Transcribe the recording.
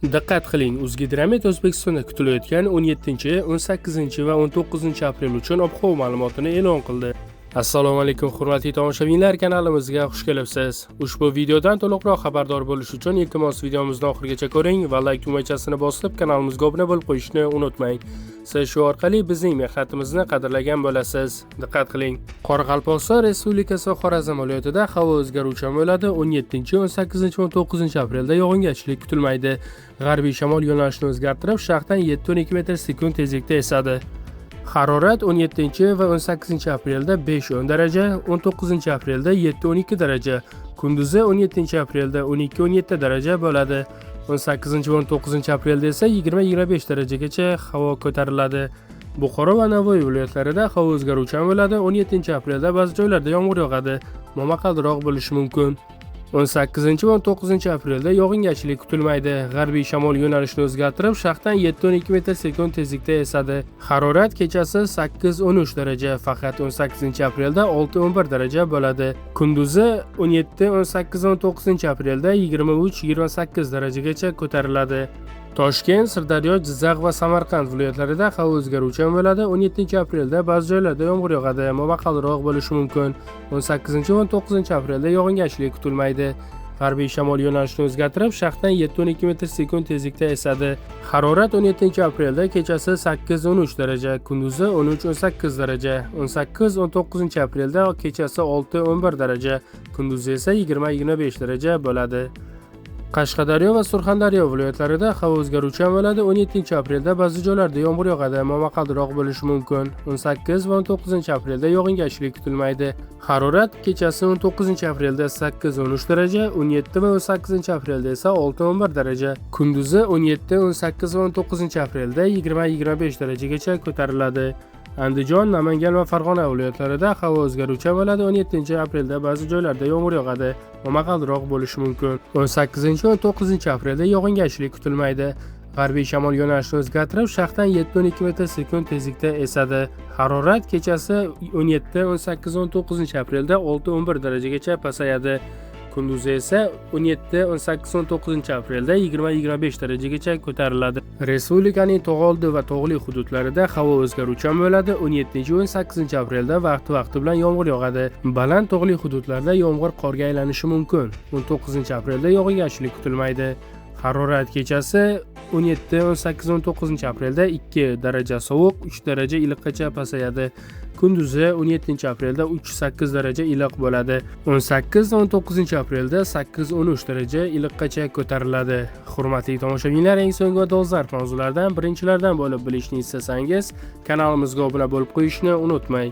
Diqqat qiling, O'zgidromet O'zbekistonda kutilayotgan 17, 18 va 19 aprel uchun ob-havo ma'lumotini e'lon qildi. Assalomu alaykum, hurmatli tomoshabinlar, kanalimizga xush kelibsiz. Ushbu videodan to'liqroq xabardor bo'lish uchun iltimos videomizni oxirigacha ko'ring va like tugmachasini bosib kanalimizga obuna bo'lib qo'yishni unutmang. Siz shu orqali bizning mehnatimizni qadrlagan bo'lasiz. Diqqat qiling. Qoraqalpog'iston Respublikasi va Xorazm viloyatida havo o'zgaruvchan bo'ladi. 17, 18 va 19 aprelda yog'ingarchilik kutilmaydi. G'arbiy shamol yo'nalishini o'zgartirib, sharqdan 7-12 metr sekund tezlikda esadi. Harorat 17 va 18 aprelda 5-10 daraja, 19 aprelda 7-12 daraja, kunduzi 17 aprelda 12-17 daraja bo'ladi. 18 va 19 aprelda esa 20-25 darajagacha havo ko'tariladi. Buxoro va Navoiy viloyatlarida havo o'zgaruvchan bo'ladi. 17 aprelda ba'zi joylarda yomg'ir yog'adi, momaqaldiroq bo'lishi mumkin. 18 va 19 aprelda yog'ingarchilik kutilmaydi. G'arbiy shamol yo'nalishini o'zgartirib, sharqdan 7-12 metr sekund tezlikda esadi. Harorat kechasi 8-13 daraja, faqat 18 aprelda 6-11 daraja bo'ladi. Kunduzi 17, 18 va 19 aprelda 23-28 darajagacha ko'tariladi. Toshkent, Sirdaryo, Jizzax va Samarqand viloyatlarida havo o'zgaruvchan bo'ladi. 17 aprelda ba'zi joylarda yomg'ir yog'adi, momaqaldiroq bo'lishi mumkin. 18 va 19 aprelda yog'ingarchilik kutilmaydi. G'arbiy shamol yo'nalishini o'zgartirib, sharqdan 7-12 metr sekund tezlikda esadi. Harorat 17 aprelda kechasi 8-13 daraja, kunduzi 13-18 daraja. 18-19 aprelda kechasi 6-11 daraja, kunduzi esa 20-25 daraja bo'ladi. Qashqadaryo va Surxondaryo viloyatlarida havo o'zgaruvchan bo'ladi. 17 aprelda ba'zi joylarda yomg'ir yog'adi, momaqaldiroq bo'lishi mumkin. 18 va 19 aprelda yog'ingarchilik kutilmaydi. Harorat kechasi 19 aprelda 8-13 daraja, 17 va 18 aprelda esa 6-11 daraja, kunduzi 17, 18 va 19 aprelda 20-25 darajagacha ko'tariladi. Andijon, Namangan va Farg'ona viloyatlarida havo o'zgaruvchan bo'ladi. 17 aprelda ba'zi joylarda yomg'ir yog'adi, momaqaldiroq bo'lishi mumkin. 18 va 19 aprelda yog'ingarchilik kutilmaydi. G'arbiy shamol yo'nalishini o'zgartirib, sharqdan 7-12 metr sekund tezlikda esadi. Harorat kechasi 17, 18 va 19 aprelda 6-11 darajagacha pasayadi. Kunduzi esa 17, 18, 19 aprelda 20-25 darajagacha ko'tariladi. Respublikaning tog'oldi va tog'li hududlarida havo o'zgaruvchan bo'ladi. 17 va 18 aprelda vaqti-vaqti bilan yomg'ir yog'adi. Baland tog'li hududlarda yomg'ir qorga aylanishi mumkin. 19 aprelda yog'ingarchilik kutilmaydi. Harorat kechasi 17, 18, 19 aprelda 2 daraja sovuq, 3 daraja iliqqacha pasayadi. Kunduzi 17 aprelda 3-8 daraja iliq bo'ladi. 18 19 aprelda 8-13 daraja iliqqacha ko'tariladi. Hurmatli tomoshabinlar, eng so'nggi va dolzarb mavzulardan birinchilardan bo'lib bilishni istasangiz, kanalimizga obuna bo'lib qo'yishni unutmang.